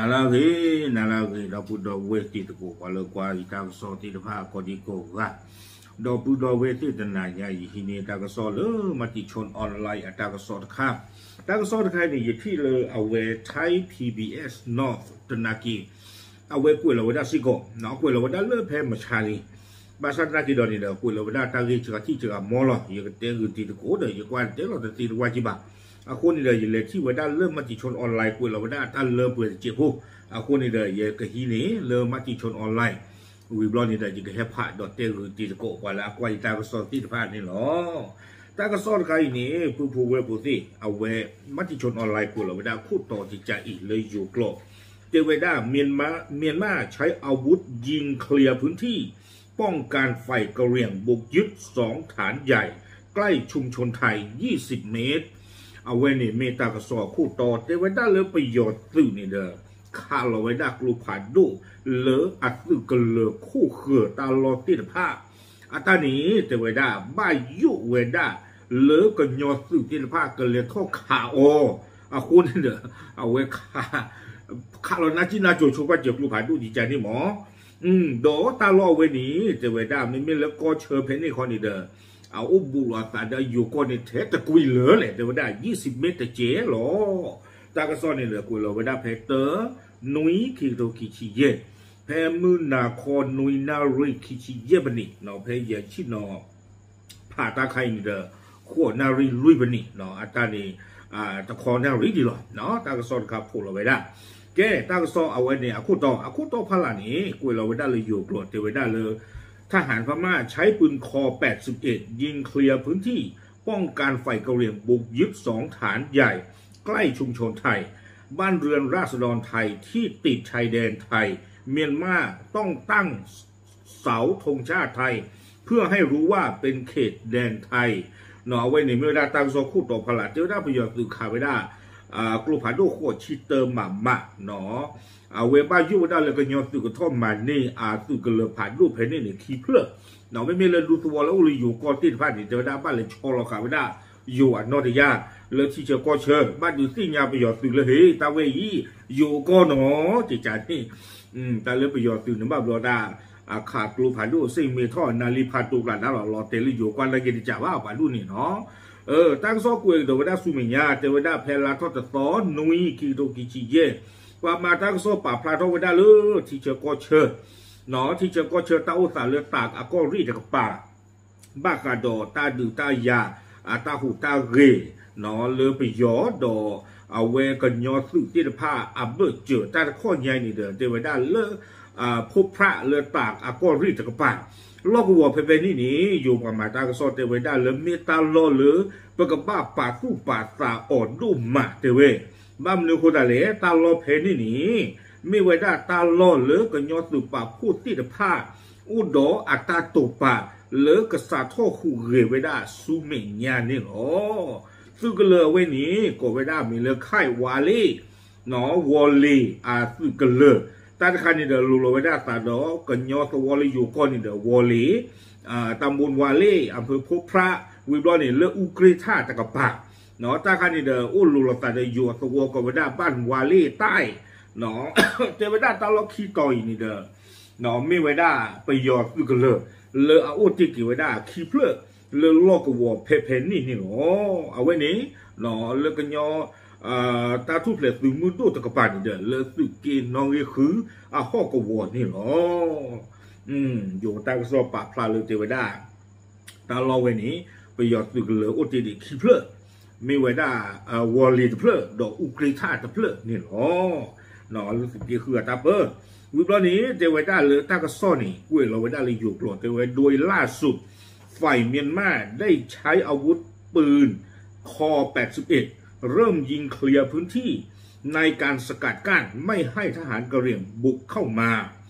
နၤလၢအဂ့ၤ, နၤလၢအဂ့ၤ, ဒီပုၢ်ဒီဝဲၢ်တံၤသကိး ပှၤလၢကွၢ်ယတၢ်ကစီၣ်သ့ၣ်တဖၣ်ကိးဒံကိးဂၤ, ဒီပုၢ်ဒီဝဲၢ်သ့ၣ်တနၤညါ ယဟံးန့ၢ်တၢ်ကစီၣ်လၢ Matichon Online အတၢ်ကစီၣ်တခါ, တၢ်ကစီၣ်တခါအံၤန့ၣ် ယထံၣ်လၢအဝဲ Thai PBS North တနၤက့ၤ အဝဲကွဲးလီၤဝဲဒၣ်စ့ၢ်ကီး, ကွဲးလီၤဝဲဒၣ်လၢဖဲမဆါလံ, ဘၣ်ဆၣ်သနာ်က့ဒီးန့ၣ်ဒီး ကွဲးလီၤဝဲဒၣ်တၢ်ဂ့ၢ်စှၤထံၣ်စှၤမီလီၤ. ယကတဲဂ့ၤတံၤသကိးဒီး ယကွၢ်တဲလီၤတသ့တဝၢ်က့ဘၣ်. အဃိန့ၣ်ဒီး ယလဲၤထံၣ်ဝဲဒၣ်လၢ Matichon Online ကွဲးလီၤဝဲဒၣ်တၢ်လၢပှဲၤတစဲးဖိ, အဃိန့ၣ်ဒီး ယကဟံးန့ၢ်လၢ Matichon Online ဝံၤဘျီန့ၣ်ဒီး ယကဟဲဖးဒီးတဲဂ့ၤတံၤသကိး ပှၤလၢအကွၢ်ယတၢ်ကစီၣ်သ့ၣ်တဖၣ်န့ၣ်လီၤ. တၢ်ကစီၣ်တခါအံၤန့ၣ် ပုၢ်ဖိဝဲၢ်ဖိသ့ၣ် အဝဲ Matichon Online ကွဲးလီၤဝဲဒၣ်ခိၣ်တီတကးအံၤလၢယိၤကျိာ်, တဲဝဲဒၣ် မြန်မာ မြန်မာ ใช้อาวุธยิงเคลียร์พื้นที่ ป้องกันฝ่ายกะเหรี่ยงบุกยึดสองฐานใหญ่ใกล้ชุมชนไทย ยี่สิบเมตร အဝဲန့ၣ်မ့ၢ်တၢ်ကစီၣ်အခိၣ်တီ တဲဝဲဒၣ်လၢပယီၤသုးန့ၣ်ဒီး ခးလီၤဝဲဒၣ်ကျိဖးဒိၣ်လၢအသုးကလၢၤခိၣ်ဃၢၤတၢ်လီၢ်သ့ၣ်တဖၣ်, အတၢ်န့ၣ် တဲဝဲဒၣ် ဘၣ်ယိၣ်ဝဲဒၣ်လၢကညီသုးသ့ၣ်တဖၣ်ကလဲၤထီၣ်ခးအီၤ, အဃိန့ၣ်ဒီး အဝဲ ခးလီၤနါစံၣ်နါစိၤဆိပာ်စၢၤကျိဖးဒိၣ်ဒံးကန့ၣ်မး, ဒီးတၢ်လီၢ်အဝဲန့ၣ် တဲဝဲဒၣ် မ့မ့ၢ်လၢကီၢ်ဆၢဖဲန့ၣ်ခီန့ၣ်ဒီး အအိၣ်ဘူးလီၤအသးဒီးယိၤကီၢ်န့ၣ်ထဲတကွံာ်လၢာ်လဲၣ် တဲဝဲဒၣ် ယံးစံးမ့ၢ်တကဲလီၤ. တၢ်ကစီၣ်န့ၣ်ဒီး ကွဲးလီၤဝဲဒၣ်ဖဲတၢ နွံ ခံကထိခံဆံယဲၢ်, ဖဲမုၢ်နၤခီနွံနၣ်ရံၣ်ခံဆံယဲၢ်ပနံး, ဖဲယဆံၣ်နီၤ ဖးတၢ်ခါအံၤန့ၣ်ဒီး ဃိးနၣ်ရံၣ်လွံၢ်ပနံး, အတၢ်န့ၣ် တခီနၣ်ရံၣ်ဒံးလီၤ. တၢ်ကစီၣ်တခါဖိးလီၤဝဲဒၣ်. ကဲ တၢ်ကစီၣ်အဝဲန့ၣ် အခိၣ်တီ အခိၣ်တီဖီလာ်န့ၣ် ကွဲးလီၤဝဲဒၣ်လၢယိၤကျိာ် တဲဝဲဒၣ်လၢ ทหารพม่าใช้ปืนคอ แปดสิบเอ็ด ยิงเคลียร์พื้นที่ ป้องกันฝ่ายกะเหรี่ยงบุกยึดสองฐานใหญ่ ใกล้ชุมชนไทย บ้านเรือนราษฎรไทยที่ติดชายแดนไทย เมียนมา ต้องตั้งเสาธงชาติไทย เพื่อให้รู้ว่าเป็นเขตแดนไทย အဝဲန့ၣ် မ့ၢ်ဝဲဒၣ်တၢ်ကစီၣ်ခိၣ်တီဖီလာ် တဲဝဲဒၣ်ပယီၤသုးခးဝဲဒၣ် ကျိဖးဒိၣ်ဃိးဆံတၢမးမး, အဝဲဘၣ်ယိၣ်ဝဲဒၣ်လၢကညီသုးကထီၣ်မၤန့ၢ် အသုးကလၢၤဖးဒိၣ်ဖဲန့ၣ်န့ၣ်ခံဖျၢၣ်, မ့မ့ၢ်လၢဒူသဝီလၢအိၣ်လၢယိၤကီၢ်သ့ၣ်တဖၣ်န့ၣ် တဲဝဲဒၣ်ဘၣ်လဲၤဆီလီၤဃာ်ဝဲဒၣ် ယိၤအနီၢ်တယၢ် လၢထံဆၢကီၢ်ဆၢ ဘၣ်ဒုးသ့ၣ်ညါပယီၤသုးလၢဟ့ၣ် တၢ်ဝဲအံၤ ယိၤကီၢ်နီၤ ကကန့ၣ် တၢ်လၢပယီၤသုးန့ၣ်ဘၣ်ဘျီဒၣ် အခးကျိဖးဒိၣ်အစ့ၣ်မ့ၢ်ထီၣ် နၢလံဖးဒိၣ်ကျါဒါလီၤ လီၤတဲာ်လၢယိၤကွၢ်လၢက့ၤတကးဘၣ်ပှၤဒူၣ်န့ၣ်နီၤ. တၢ်ကစီၣ်ကွဲးကဒီးဝဲဒၣ်ဆူမဲာ်ညါ တဲဝဲဒၣ်ဖဲလါထီၣ်တသီ နွံ ခံကထိခံဆံယဲၢ်, ပှၤမၤတၢ်ကစီၣ်ပာ်ဖျါထီၣ်ဝဲဒၣ်လၢထံဆၢကီၢ်ဆၢ ထံဆၢကီၢ်ဆၢတၢ်အိၣ်သးလၢတၢ်အကီၢ်ရ့ၣ်တကပၤ ဘၣ်ဃးဒီးတၢ်ဒုးတၢ်ယၤ အတၢ်ဟူးတၢ်ဂဲၤ လၢပယီၤဒီး အဝဲကညီသုးသ့ၣ်တဖၣ်အဘၢၣ်စၢၤတၢ်တခီညါန့ၣ်ဒီး တဲဝဲဒၣ်လၢ ဖိဖြးလၢတၢ်အကီၢ်ရ့ၣ်တကပၤ လီၢ်ကဝီၤဖဲဖဲန့ၣ်န့ၣ် ယိၤပှၤမၤတၢ်ကစီၣ်တဲဝဲဒၣ်လၢမ့ၢ်တၢ်လီၢ်လၢ ပကဘၣ်ပာ်သူၣ်ပာ်သးအီၤဒိၣ်မးတဲဝဲ ဘၣ်မနုၤအဃိသတးလဲၣ် တၢ်လီၢ်ဖဲန့ၣ်န့ၣ် မ့ၢ်ဝဲဒၣ်တၢ်လီၢ်လၢကညီသုးပာ်ဖှိၣ်သ့ၣ်တဖၣ် အိၣ်ဒီးအတၢ်တိာ်ပာ်လၢကစးထီၣ်ဟူးဂဲၤဝဲဒၣ်ဆူမဲာ်ညါန့ၣ်လီၤ. သုးကလၢၤအဝဲန့ၣ် ကိးဝဲဒၣ်အမံၤလၢ ခဲၣ်ဝါလ့ၣ် ဝီၤလ့ၤအသုးကလၢၤ တၢ်တခါန့ၣ်ဒီး လိၤလီၤဝဲဒၣ်သးဒီး ကညီသဝီလၢယိၤကီၢ်န့ၣ်ဒီး ဝီၤလ့ၤ တၢ်မူဝါလ့ၣ် အဖၢဖိဖြး ဝံၤဘျီန့ၣ် လၢအူကြ့ၣ်ထၣ်တကပၤ တၢ်ခါန့ၣ်ဒီး အိၣ်လိၤလိာ်သးဒီးယိၤအသဝီကိးဝဲဒၣ် ဘၣ်ဝါလ့ၣ်တၢ် တဲဝဲဒၣ်တၢ်လီၢ်ခံတီၤအံၤန့ၣ်ဒီး မ့ၢ်ဝဲဒၣ်ပယီၤသုးကလၢၤ လၢအအိၣ်တ့ၢ်က့ၤဝဲဒၣ်ခံဖျၢၣ် လၢလီၢ်ကဝီၤဖဲဖဲန့ၣ်န့ၣ်လီၤ. အဝဲန့ၣ် လၢကညီ တၢ်ထူၣ်ဖျဲးသုးမုၢ်ဒိၣ်တကပၤန့ၣ်ဒီး လၢသုးက့နီၣ်ဂံၢ်ဃုအဟီၣ်ကဝီၤန့ၣ်လီၤ. ယိၤတၢ်ကစီၣ်ပာ်ဖျါလၢတဲဝဲဒၣ် တၢ်လီၢ်ဝဲန့ၣ် ပယီၤသုးကလၢၤအိၣ်တ့ၢ်ဒံးခံဖျၢၣ် မ့ၢ်ဝဲဒၣ် ဝီၤလ့ၤတဖျၢၣ် ဒီးအူကြ့ၣ်ထၣ်တဖျၢၣ်န့ၣ်လီၤ. လၢသုးက့ဃုအတၢ်ပၢ ဝံၤဘျီန့ၣ် တဲဝဲဒၣ်လၢတၢ်ကစီၣ်န့ၣ် ကွဲးလီၤဝဲဒၣ်လၢယိၤကျိာ် တဲဝဲ โดยล่าสุด ฝ่ายเมียนมาได้ใช้อาวุธปืน คอ แปดสิบเอ็ด เริ่มยิงเคลียร์พื้นที่ ในการสกัดกั้นไม่ให้ทหารกะเหรี่ยงบุกเข้ามา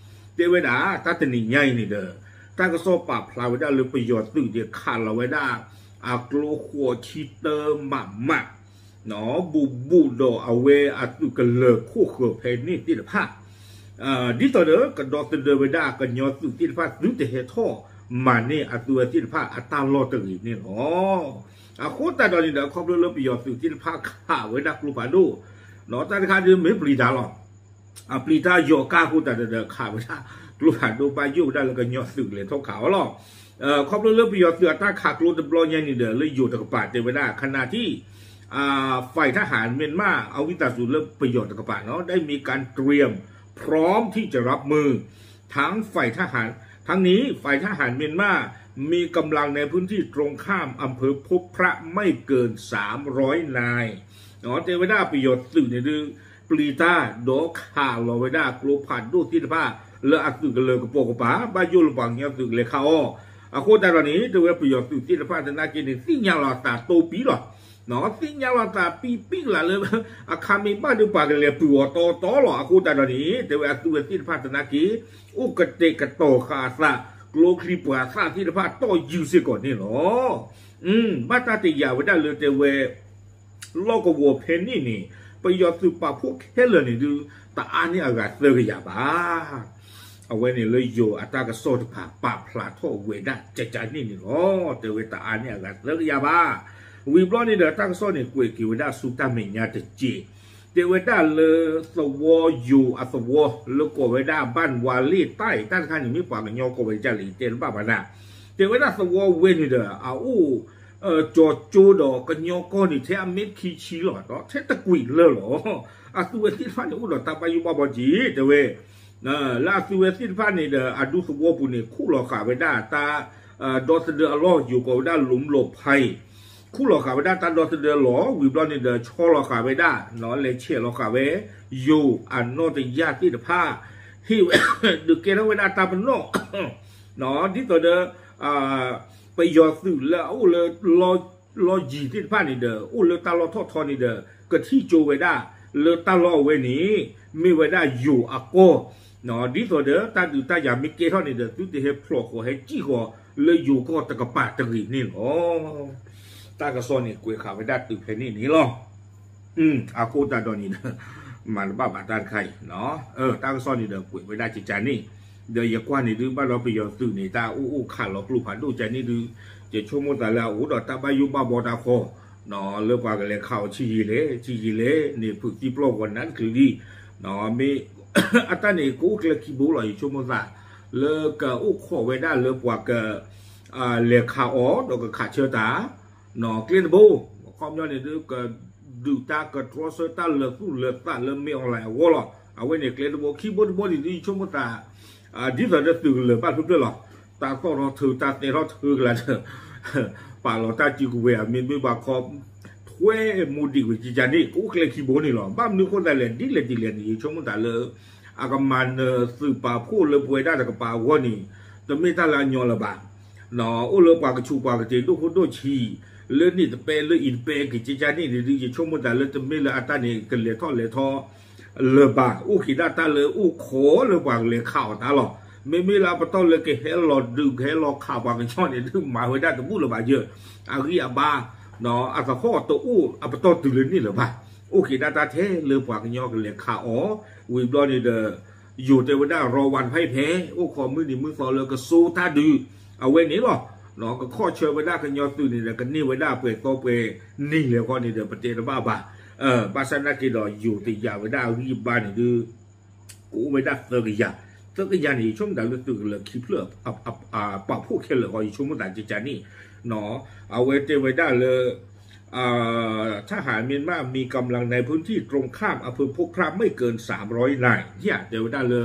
တဲဝဲဒၣ် တၢ်တနံၤညါအံၤန့ၣ်ဒီး တၢ်ကစီၣ်ပာ်ဖျါဝဲဒၣ်လၢပယီၤသုးန့ၣ် ခးလီၤဝဲဒၣ် အကျိဃိးဆံတၢမးမး ဘူးဘူးဒီးအဝဲအသုးကလၢၤခိၣ်ဃၢၤဖဲန့ၣ်သ့ၣ်တဖၣ် ဒ်သိးဒီး ကဒီသဒၢဝဲဒၣ်ကညီသုးသ့ၣ်တဖၣ်သုတဟဲထီၣ်မၤန့ၢ်အသုဝဲသ့ၣ်တဖၣ်အတၢ်လီၢ်တဂ့ၤန့ၣ်လီၤ. အဃိသတးဒီးန့ၣ်ဒီး ခီဖျိလၢပယီၤသုးသ့ၣ်တဖၣ်ခးဝဲဒၣ်ကျိဖးဒိၣ် တၢ်တခါဒ်မ့ၢ်ပျံၤတၢ်လီၤ. အပျံၤတၢ်ယီၤကါအဃိသတးဒီး ခးဝဲဒၣ်ကျိဖးဒိၣ်ဘၣ်ယိၣ်ဝဲဒၣ်လၢကညီသုးကလဲၤထီၣ်ခးအီၤလီၤ. ခီဖျိလၢပယီၤသုးအတၢ်ခးကျိတဘျီညါန့ၣ်ဒီး လၢယိၤတကပၤတဲဝဲဒၣ် ขณะที่ ฝ่ายทหารเมียนมา အဝံသးစူၤလၢပယီၤတကပၤနီၤ ได้มีการเตรียมพร้อมที่จะรับมือ ทั้งฝ่ายทหาร ทั้งนี้ฝ่ายทหารเมียนมา มีกำลังในพื้นที่ตรงข้ามอำเภอพบพระไม่เกินสามร้อยนาย တဲဝဲဒၣ်ပယီၤသုးန့ၣ်ဒုး ပျံၤတၢ်ဒီးခးလီၤဝဲဒၣ်ကျိဖးဒိၣ်သ့ၣ်တဖၣ် လၢအသုးကလၢၤကပိာ်ကပၤ ဘၣ်ယိၣ်လၢပှၤကညီသုးကလဲၤခးအီၤ, အဃိသတးဒီးန့ၣ် တဲဝဲပယီၤသုးသ့ၣ်တဖၣ်သနာ်က့န့ၣ် သ့ၣ်ညါလီၤအသးတိပံလီၤ. သ့ၣ်ညါလီၤအသးပံပံကလးလၢ အခါမ့ၢ်ဘၣ်ဒီးပှၤကလဲၤပုၢ်အီၤတီတီလီၤ. အဃိသတးဒီးန့ၣ် တဲဝဲအသုးဝဲသ့ၣ်တဖၣ်သနာ်က့ အိၣ်ကတဲာ်ကတီၤဃာ်အသး ကျိချံပှၤသၣ်သ့ၣ်တဖၣ်တီၢ်ယုၢ်စ့ၢ်ကီးန့ၣ်လီၤ. ဘၣ်တၢ်တယာ်ဝဲဒၣ်လၢတဲဝဲ လီၢ်ကဝီၤဖဲန့ၣ်န့ၣ် ပယီၤသုးပာ်ဖှိၣ်ခဲလၢာ်န့ၣ်ဒုး တအါန့ၢ်အဂၤသၢကယၤဘၣ်. အဝဲန့ၣ်လၢယိၤအတၢ်ကစီၣ်တဖၣ် ပာ်ဖျါထီၣ်ဝဲဒၣ်ကကန့ၣ်န့ၣ်လီၤ. တဲဝဲတအါန့ၢ်အဂၤသၢကယၤဘၣ်. ဝံၤဘျီန့ၣ်ဒီး တၢ်ကစီၣ်န့ၣ် ကွဲးက့ၤဝဲဒၣ်ဆူတၢ်မဲာ်ညါတက့ၢ်. တဲဝဲဒၣ်လၢသဝီယိၤအသဝီ လၢကိးဝဲဒၣ် บ้านวาเล่ใต้ တၢ်တခါန့ၣ် မ့ၢ်ပှၤကညီကိးဝဲဒ်လဲၣ် ယတဲတဘၣ်ဘၣ်နၤ. တဲဝဲဒၣ်သဝီဝဲန့ၣ်ဒီး အအိၣ် ကၠီၤကၠိဒီးကညီကီၢ်န့ၣ် ထဲအမ့ၢ်ခံဆံလီၤ ဒီးထဲတကွံာ်လၢာ်လီၤ. အသုးဝဲသ့ၣ်တဖၣ်န့ၣ် အိၣ်ဒီးတၢ်ဘၣ်ယိၣ်ဘၣ်ဘီက့ၤ တဲဝဲ လၢအသုးဝဲသ့ၣ်တဖၣ်န့ၣ်ဒီး အဒူသဝီပူၤန့ၣ် ခူၣ်လီၤဃာ်ဝဲဒၣ်တၢ် ဒီသဒၢအလီၢ် ယိၤကိးဝဲဒၣ် လူမ်လိာ်ဖဲ ခူၣ်လီၤဃာ်ဝဲဒၣ်တၢ်ဒီသဒၢလီၤ. ဝံၤဘျီန့ၣ်ဒီး ဆီလီၤဃာ်ဝဲဒၣ် လဲၤဆဲးလီၤဃာ်ဝဲ ယိၤအနီၢ်တယၢ်သ့ၣ်တဖၣ် ဟ့ၣ်ဝဲ ဒုးကဲထီၣ်ဝဲဒၣ်တၢ်ပနီၣ် ဒ်သိးဒီး ပယီၤသုးလၢအအိၣ်လၢ လီၢ်ယံၤသ့ၣ်တဖၣ်န့ၣ်ဒီး အိၣ်လၢတၢ်လီၢ်ထီၣ်ထီန့ၣ်ဒီး ကထံၣ်ကၠိဝဲဒၣ် လၢတၢ်လီၢ်အဝဲန့ၣ် မ့ၢ်ဝဲဒၣ်ယိၤအကီၢ် ဒ်သိးဒီးတၢ်ဒုးတၢ်ယၤမ့ၢ်ကဲထီၣ်န့ၣ်ဒီး သုတဟဲဖျိးဃီၤဟဲစံၣ်ဃီၤလၢယိၤကီၢ်တကပၤတဂ့ၤန့ၣ်လီၤ. တၢ်ကစီၣ်န့ၣ် ကွဲးဃာ်ဝဲဒၣ်တုၤဖဲန့ၣ်န့ၣ်လီၤ. အဃိသတးဒီးန့ၣ်ဒီး မၤတဘၣ်ဘၣ်တၢ်တခါအံၤ တၢ်ကစီၣ်န့ၣ်ဒီး ကွဲးဝဲဒၣ်ကကန့ၣ် ဒီးယကွၢ်န့ၣ်ဒုး ဘၣ်ဒီးပယီၤသုးန့ၣ် တၢ်အိၣ်အိၣ်ခးလီၤကျိဖးဒိၣ်ကန့ၣ်ဒုး ယဆိကမိၣ်သးလၢအအိၣ်ဒီးတၢ်ဘၣ်ယိၣ်ဘၣ်ဘီတၢ်ဃီ လၢပှၤကလဲၤခးအီၤဆံးယံာ်လဲၣ် ဆံးယံာ်လဲၣ်န့ၣ် ဖုးသံပျီၢ်ဂီၤနးတချုးလံ မ့ၢ် အတၢ်န့ၣ် ကအိၣ်ကျဲခံဘိလီၤ ယဆိကမိၣ်သး လၢကအိၣ်ခိးဝဲဒၣ်လၢပှၤက လဲၤခးအီၤ ဒီးကခးဆၢတၢ် ကျဲတဘိ အခီပညီန့ၣ်ဒုး ကဒုးတၢ်ကတြီဆၢတၢ်လၢာ်သူၣ်လၢာ်သးလၢမ့ၢ် online အဂီၢ်လီၤ. အဝဲန့ၣ်ကျဲတဘိ ခံဘိတဘိန့ၣ်ဒုး ယဆိကမိၣ်သး ဒ်သိးဒီးသုးကလၢၤဘၣ်ဖျၢၣ်ဖျၢၣ်လီၤ. တၢ်သီၣ်ထီၣ်ထုး တၢ်သဲထီၣ်ထုးကလာ်ဒီး ပာ်လီၤတၢ်စုကဝဲၤ အမ့ၢ်မ့ၢ်ဘၣ်ခီ ထွဲမူဒံးဝံၤကကန့ၣ် ကအိၣ်ကျဲခံဘိန့ၣ်လီၤ. ဘၣ်မနုၤအဃိသတးလဲၣ် ဒ်လဲၣ်ဒ်လဲၣ်န့ၣ် ယဆိကမိၣ်သးလၢ အကမၤနၢၤသုးပာ်ဖှိၣ်လၢပဝဲဒၣ်တကပၤအဂီၢ်န့ၣ် တမ့ၢ်တၢ်လၢအညီလၢၤဘၣ်. အိၣ်လၢပှၤကဆူးပှၤကတ့ၤဒိၣ်ခိၣ်ဒိၣ်ဆံး လၢန့ၣ်တပဲလၢအံၤတပဲကကန့ၣ်န့ၣ်ဒုး ယဆိကမိၣ်သးလၢတမ့ၢ်လၢအတၢ်န့ၣ် ကလဲၤထီၣ်လဲၤထီ လၢၤဘၣ်. အိၣ်က့ၤဒၣ်တၢ်လၢအိၣ်ခိးလၢပှၤကလဲၤခးအီၤတၢ်လီၤ. မ့မ့ၢ်လၢအပတီၢ်လၢကဟဲလီၤဒုးကဟဲလီၤခးပှၤကညီန့ၣ်ဒုး မၤဝဲဒၣ်တဘူၣ်လၢၤဘၣ်ယၢၢ် အဂံၢ်အဘါ အသဟီၣ်တအိၣ်အပတီၢ်တုၤလၢန့ၣ်လၢၤဘၣ်. အိၣ်က့ၤဒၣ်တၢ်ထဲလၢပှၤကညီကလဲၤခးအီၤ ဝံၤဘျီန့ၣ်ဒီး ယိၤတဲဝဲဒၣ်ရီဝါတဖၣ်အံၤဖဲ အိၣ်ခိးမုၢ်နံၤမုၢ်သီလၢကစိတၢ်ဒုး အဝဲန့ၣ်လီၤ. ကခီၣ်ဆၢဝဲဒၣ်ကညီသုးန့ၣ်ဒီး ကန့ၢ်ဝဲဒၣ်ပှဲၤသီပှဲၤနံၤလဲၣ်ဃီန့ၣ်ဒီး ပတဲတဘၣ်ဘၣ်. ဘၣ်ဆၣ်သနာ်က့ဒီး ယိၤတယာ်ဝဲဒၣ်အဂံၢ်အဘါန့ၣ်ဒုး ကအိၣ်ဝဲဒၣ်သၢကယၤ, သၢကယၤန့ၣ် ယဆိကမိၣ်သးလၢသုးကလၢၤခံဖျၢၣ် ပာ်ဖှိၣ်ခဲလၢာ်ဃီ ယဆိကမိၣ်သးကကန့ၣ် အဝဲတဲဝဲဒၣ်လၢ ทหารเมียนมามีกำลังในพื้นที่ตรงข้ามอำเภอพบพระไม่เกินสามร้อยนาย တဲဝဲဒၣ်လၢ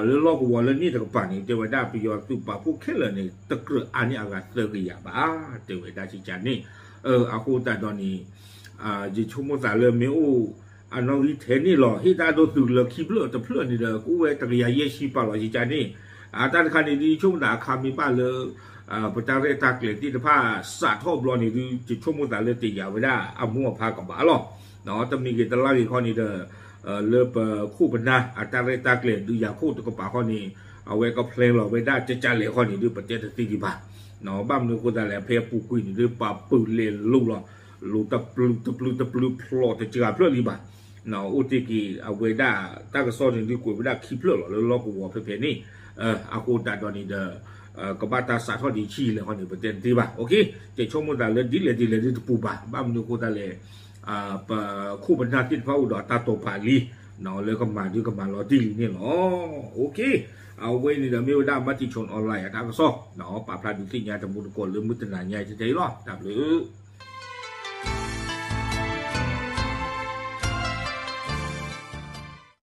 လၢလီၢ်ကဝီၤလၢန့ၣ်တကပၤန့ၣ် တဲဝဲဒၣ်ပယီၤသုးပာ်ဖှိၣ်ခဲလၢာ်န့ၣ် တကြၢးအါန့ၢ်အဂၤသၢကယၤဘၣ် တဲဝဲဒၣ်ကကန့ၣ်. အဃိသတးဒီးန့ၣ် ယဆိကမိၣ်သးလၢမ့ၢ်အိၣ် အနီၣ်ဂံၢ်ထဲန့ၣ်လီၤ ဟ့ၣ်တၢ်ဒိသုးကလၢၤခံဖျၢၣ်တဖျၢၣ်န့ၣ်ဒီး ကအိၣ်ဝဲတကယၤယဲၢ်ဆံပာ်လီၤကကန့ၣ်. တၢ်တခါန့ၣ်ဒုး ယဆိကမိၣ်သးအခါမ့ၢ်ဘၣ်လၢ ပတၢ်ရဲၣ်တၢ်ကျဲၤသ့ၣ်တဖၣ်စးထီၣ်ဘျီန့ၣ်ဒုး ယဆိကမိၣ်သးလၢတယာ်ဝဲဒၣ်အမိၢ်အဖါကဘၣ်လီၤ. တမံၤဂ့ၤတလါဂ့ၤခီန့ၣ်ဒီး လၢပခိၣ်ပနၢ်အတၢ်ရဲၣ်တၢ်ကျဲၤဒုးယၤခိၣ်တကပၤခီန့ၣ် အဝဲက plan လီၤဝဲဒၣ်ကကလဲၣ်ခီန့ၣ်ဒုး ပတဲတသ့ဒံးဘၣ်. ဘၣ်မနုၤအဃိသတးလဲၣ် ဖဲအပူၤကွံာ်န့ၣ်ဒုး ပာ်ပၢၢ်လဲၤလိၤလီၤ လိၤတပျုာ်တပျုာ်တပျုာ်ဖျိးတစှၤဖျၢၣ်လံဘၣ်. အိၣ်တ့ၢ်က့ၤအဝဲဒၣ်တၢ်ကစီၣ်န့ၣ်ဒုးကွဲးဝဲဒၣ်ခံဖျၢၣ်လီၤ လၢလီၢ်ကဝီၤဖဲဖဲန့ၣ်. အဃိသတးဒီးန့ၣ်ဒီး ကဘၣ်တၢ်စးထီၣ်ဒံးဆံးလဲၣ်ခီန့ၣ် ပတဲတသ့ဘၣ်. ယဆိကမိၣ်သးလၢဒ်လဲၣ်ဒ်လဲၣ်ဒုးတပူၤဘၣ်. ဘၣ်မနုၤအဃိသတးလဲၣ် ပခိၣ်ပနၢ်သ့ၣ်တဖၣ်အိၣ်ဒီးတၢ်တိာ်ပာ်လံ လၢကမၤဒုးကမၤလီၤတံၢ်လံန့ၣ်လီၤ. အဝဲန့ၣ်ဒီးမ့ၢ်ဝဲဒၣ် Matichon online အတၢ်ကစီၣ် ပာ်ဖျါဒုးသ့ၣ်ညါတမူတကိးလၢမုၢ်တနၤညါအံၤထဲအံၤလီၤ. တၢ်ဘျုး